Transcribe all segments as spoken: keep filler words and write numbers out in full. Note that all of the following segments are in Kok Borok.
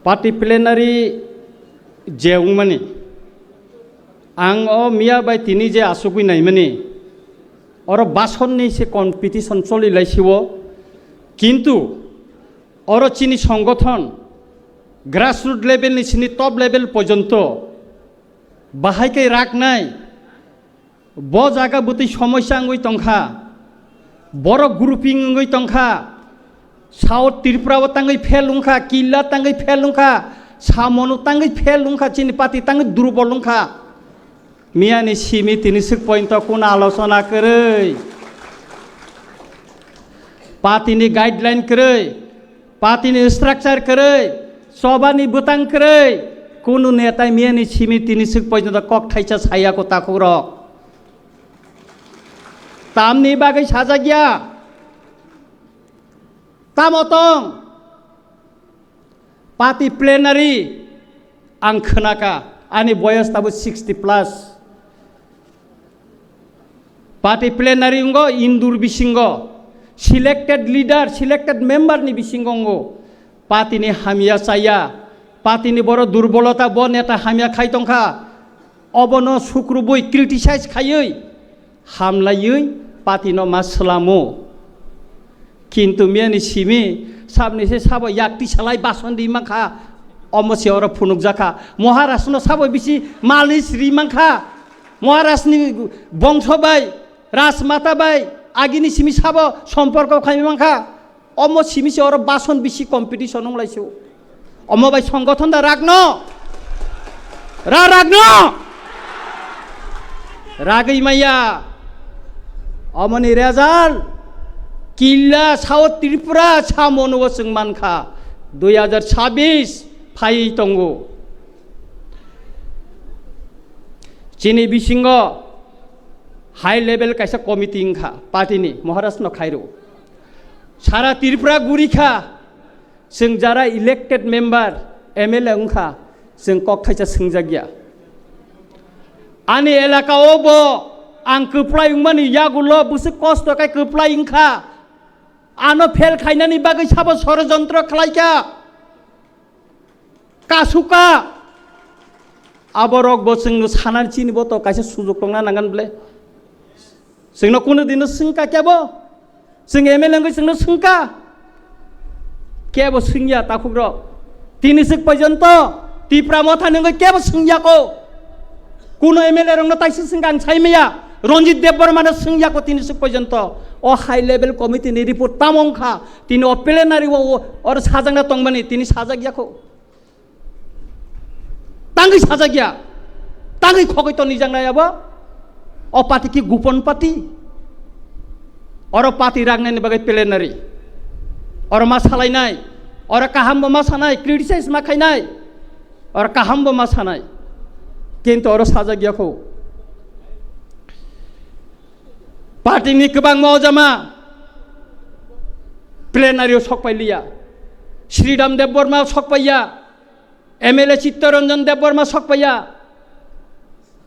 Party plenary je wngmani, ang o miya bai tini je asugwi naimani, oro basonni se competition choli laisio, kintu oro chini songothon grassroot level ni sini top level porjonto bahai khe raknai. Bo jaga bwtwi somosya wngwi tongkha, borok grouping wngwi tongkha, South Tripura o tangwi fail wngkha, Killa tangwi fail wngkha, Samonu tangwi fail wngkha, chini party tangwi durbol wngkha. Miyani simi tini swk pointo kuno alochona kwrwi, party ni guideline kwrwi, party ni structure kwrwi, choba ni bwtang kwrwi, kunu netai miyani simi tini swk pointo kok thaisa saya ko takhuk rok. Tamni bagwi sajak ya? Tamo tong? Party plenary ang khwnaka, ani boyos tabuk sixty plus. Party plenary wngkha indur bisingo, selected leader, selected member ni bisingo wngkha. Party ni hamya chaya, party ni boro durbolota, bo neta hamya khai tongkha, obono sukrubui criticize khaiwi, hamlaiwi party no ma swlamo. Kintu miyani simi sabni se sabo yakti salai bason di mankha, omo se oro phunukjakha. Maharaj no sabo bisi malis ri mankha. Maharaj ni bongso bai, rajmata bai, agini simi sabo somporko khai mankha. Omo simi se oro bason bisi competition wng lai se. Omo bai songothon da ragno. Ra ragno. Ragwi maya. Omoni result. Killa South Tripura Samonu o chwng mankha. Dui hajar chabis phai tongo. Chini bisingo high level kaisa committee wngkha party ni, Maharaj no khairo. Sara Tripura guri kha, chwng jara elected member, M L A wngkha, chwng kok thaisa swngjak ya. Ani elaka o bo ang kwplai wngmani yagulo bwswk kosto khe kwplai wngkha. Ano fail khainani bagwi sabo sorojontro khlaikha. Kasuka. Aborok bo chwngno sanani chini bo to kaisa sujok tongna nangan ble. Chwngno kunu dino swngka kebo? Chwng M L A wngwi chwngno swngka? Kebo swngya takhukrok. Tini swk porjonto Tipra Motha ni wngwi kebo swngya ko. Kuno M L A rokno taisa swngkha ang sai maya. Ranjit Debbarma no swngya ko tini swk porjonto. O high level committee ni report tamo wngkha? Tini o plenary o, o, oro sajakna tongmani tini sajak ya ko. Tangwi sajak ya. Tangwi khogwi to nijak nai abo. O party ki gupon party. Oro party ragnani bagwi plenary. Oro ma salainai. Oro kaham bo ma sanai, criticize ma khainai. Oro kaham bo ma sanai. Kintu oro sajak ya kho. Party ni kwbangma ojama plenary o sok pai liya. Sridham Debbarma sok pai ya. M L A Chittaranjan Debbarma sok pai ya.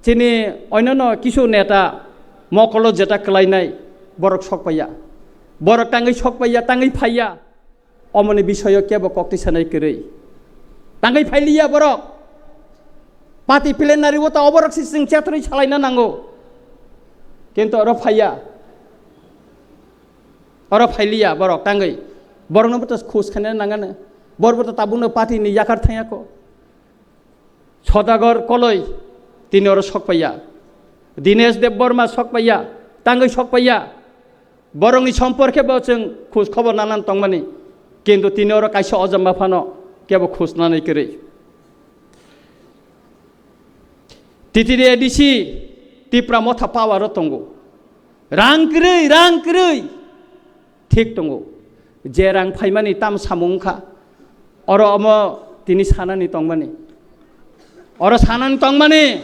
Chini onyono kisu neta mokolo jeta kwlainai borok sok pai ya. Borok tangwi sok pai ya, tangwi phai ya. Omoni bisoyo kebo kokti sanai kwrwi. Tangwi phailiya borok. Party plenary o ta oborok si chwng chethrwi salaina nango. Kintu oro phaiya. Oro phailiya borok tangwi. Borokno bo to khus khaina nangano. Borok bo to tabukno party ni yakar thangya ko. Sodagar Koloi tini oro sok paiya. Dinesh Debbarma sok paiya. Tangwi sok paiya. Borokni sompor khe bo chwng khus khobor nanan tongmani, kintu tini oro kaisa ojama phano kebo khus nanai kwrwi. T T D A D C Tipra Motha power o tongo. Rang kwrwi, rang kwrwi. Thik tongo. Je rang phaimani tam samung wngkha. Oro omo tini sanani tongmani. Oro sanani tongmani.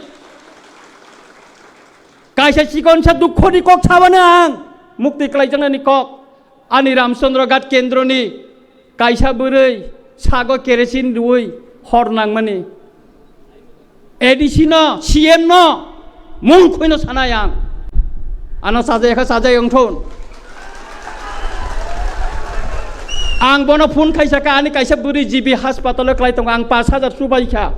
Kaisa chikonsa dukhoni kok sabani ang. Mukti klaijaknani kok. Ani Ramchandra Ghat kendroni kaisa bwrwi sago kerosin rwui hor nangmani. A D C no, C M no mung khuino sanai ang. Ano sajai kha sajai wngthun. Ang bono phone khai saka, ani kaisa bwrwi G B hospital o klai tongo, ang pash hajar chubai kha.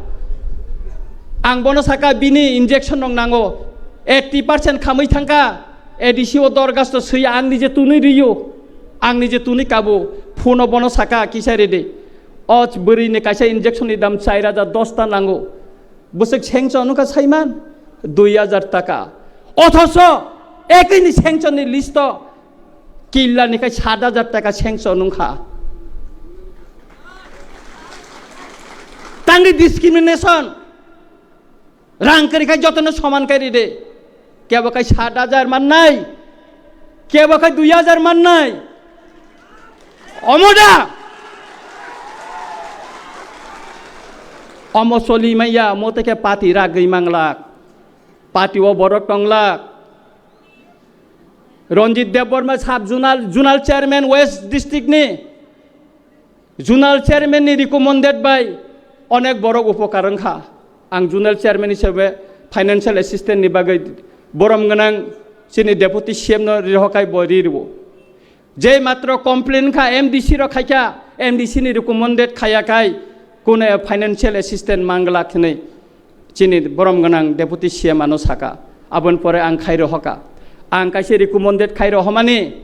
Ang bono saka, bini injection rok nango, eighty percent khamwi thangkha, A D C o dorgasto swi ang nije tunui riyo, ang nije tunui kabo, phone o bono saka kisa rede. O bwrwi ni kaisa injection ni dam char hajar dos ta nango. Bwswk sanction wngkha saiman dui hajar taka. Othoso ekini sanction ni list o killa ni khai sat hajar taka sanction wngkha. Tangri discrimination. Rang kwrwi khai jotono soman kai ride. Kebo khai sat hajar mannai, kebo khai dui hajar mannai. Omo da? Omo soli maya, omo teke party ragwi manglak. Party o borok tonglak. Ranjit Debbarma sub zonal, zonal chairman West district ni. Zonal chairman ni recommended bai onek borok upokar wngkha. Ang zonal chairman hisabe financial assistant ni bagwi borom gwnang chini deputy C M no rihokai bo ri rwo. Je matro complain kha M D C rok khaikha, M D C ni recommended khaya kai kune financial assistant mangla khinwi. Chini borom gwnang deputy C M ano saka, aboni pore ang khairo hoka. Ang kaisa recommended khairo homani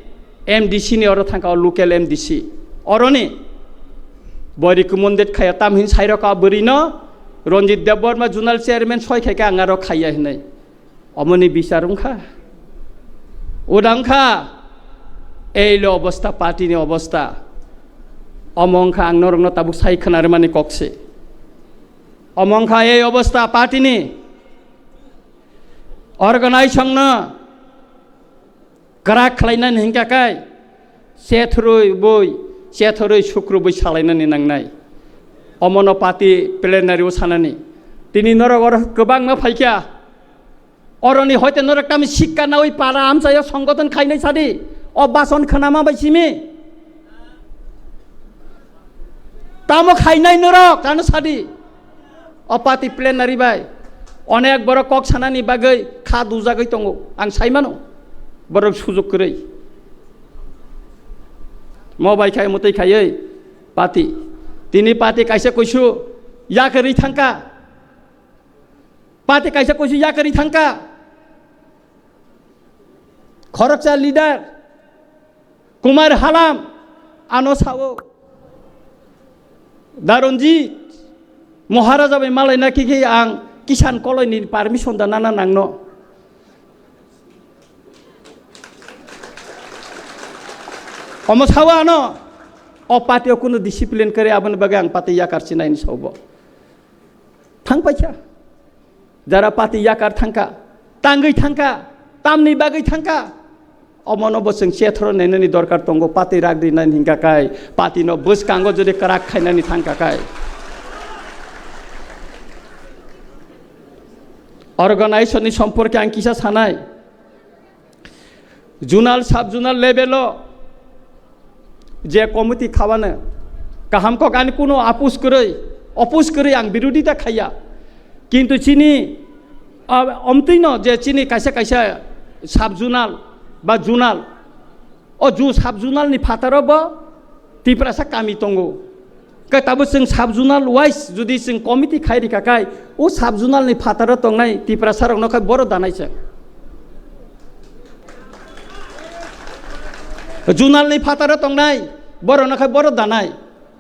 M D C ni oro thangka, o local M D C. Oroni bo recommended khaya, tam hin sairo ka bwrwi no Ranjit Debbarma zonal chairman soi khaika ang aro khaya hinai. Omoni bichar wngkha. Uda wngkha ei lo obostha, party ni obostha. Omo wngkha ang norokno tabuk sai khwnarwmani kokse. Omo wngkha ei obostha party ni organization no kwrak khlainani hinkha kai, chethorwi boi, chethorwi sukru boi salainani nangnai. Omono party plenary o sanani. Tini norok oro kwbangma phaikha. Oroni hoite norok tamo sikka nawi para amchaio songgoton khainai sadi. O bason khnama bai simi. Tamo khainai norok, ano sadi. O party plenary bai onek borok kok sanani bagwi kha dujagwi tongo. Ang saimano borok sujuk kwrwi. Mo bai khai mwtwi khaiwi party. Tini party kaisa kuisu yakarwi thangka. Party kaisa kuisu yakarwi thangka. Khoroksa leader Kumar Halam ano sao, Daronjit Maharaja bai malaina khe khe ang Kisan Koloi ni permission da nana nangno. Omo sao ano, o party o kunu discipline kwrwi, aboni bagwi ang party yakar chinai ni sao bo. Thang paikha. Jara party yakar thangka, tangwi thangka, tamni bagwi thangka. Omono bo chwng chethoro nainani dorkar tongo, party rak rinani hinkha kai, party no bwskango jodi kwrak khainani thangka kai. Organization ni somporke ang kisa sanai. Zonal, sub zonal level o je committee khabano kaham kok, ani kuno apus kwrwi, opus kwrwi ang birodita khaiya. Kintu chini, ah, omtwino je chini kaisa kaisa sub zonal ba zonal, o ju sub zonal ni phataro bo Tiprasa kami tongo. Khe tabuk chwng sub zonal wise jodi chwng committee khai rikha khai, o sub zonal ni phataro tongnai Tiprasa rokno khai boro danai chwng. Zonal ni phataro tongnai borokno khai boro danai.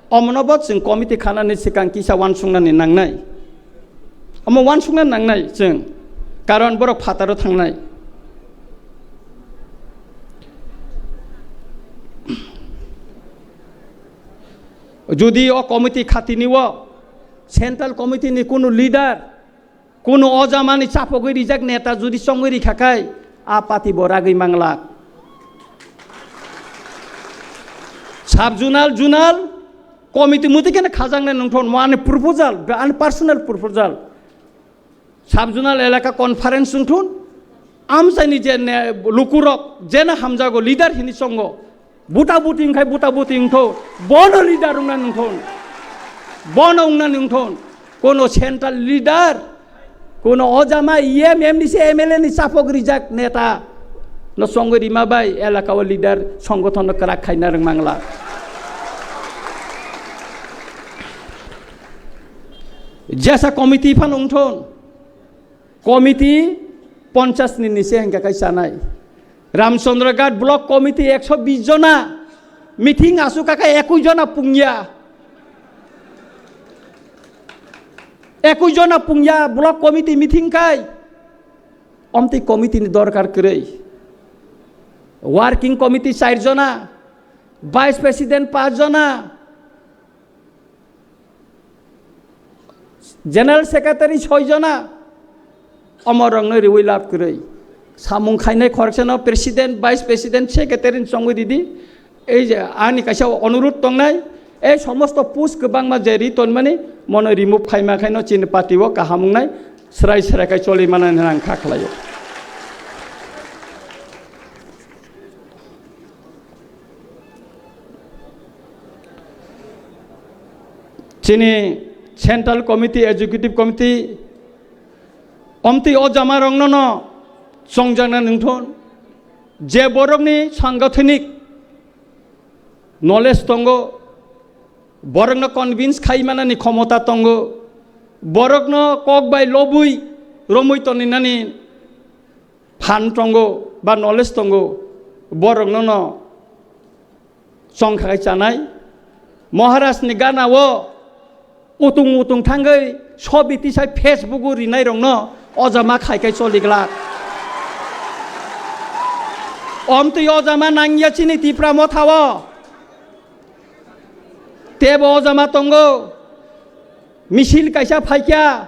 Omono bo chwng committee khanani swkang kisa uansuknani nangnai. Omo uansukna nangnai chwng, karon borok phataro thangnai. Jodi o committee khatini o central committee ni kunu leader, kunu o jamani chapogwi rijak neta jodi chongwi rikha khai, a party bo ragwi manglak. Sub zonal, zonal committee muti kene khajaknai nungthon, mo ani proposal, ani personal proposal. Sub zonal elaka conference wngthun, amchaini je ne, lukurok jena hamjago leader hini chongo, buta buti wngkhai buta buti wngtho, bono leader wngna nungthun, bono wngna nungthun, kono central leader, kono ojama E M, M D C, M L A ni chapok rijak neta no chongwi rima bai elaka o leader songgothon no kwrak khaina rwngmangla. Jesa committee phan wngthon, committee ponchas ni nise hingka kai chanai. Ramchandra Ghat block committee ekso bis jona meeting asu kaka ekui jona pungya. Ekui jona pungya block committee meeting kai. Omtwi committee ni dorkar kwrwi. Working committee char jona, vice president panch jona, general secretary soi jona, omorokno riwi lab kwrwi. Samung khainai khoroksa no president, vice president, secretary ni chongwi ridi. Ei je ani kaisa onurudh tongnai, ei somosto post kwbangma je ri tonmani, mono remove khaima khaino chini party o kaham wngnai, srai srai khai choli manani hinwi ang kha khlaio. Chini Central Committee, Executive Committee, omtwi o jamarokno no chongjakna nungthon, je borokni sangathanik knowledge tongo, borokno convince khai manani khomota tongo, borokno kok bai lobwi romwi toninani phan tongo ba knowledge tongo, borokno no chongkha khai chanai. Maharaj ni gana o utung utung thangwi sobi tisai Facebook o rinai rokno ojama khai khai choli glak. Omtwi ojama nangya chini Tipra Motha o. Tebo ojama tongo. Misil kaisa phaikya.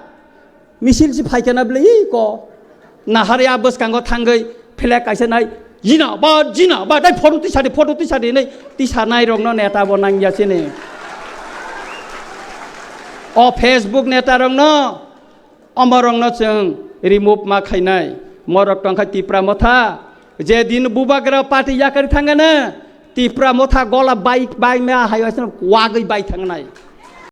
Misil si phaikya na bwle iko. Nahari a bwskango thangwi flag kaisa nai. Jina ba, jina ba, dai photo tisadi, photo tisadi nai. Tisanai rokno neta bo nangya chini. O Facebook neta rokno, omorokno chwng remove ma khainai. Morok tongkha Tipra Motha. Je din bubagra party yakari thangana, Tipra Motha gola bai, bai ma hai waisano wagwi bai thangnai.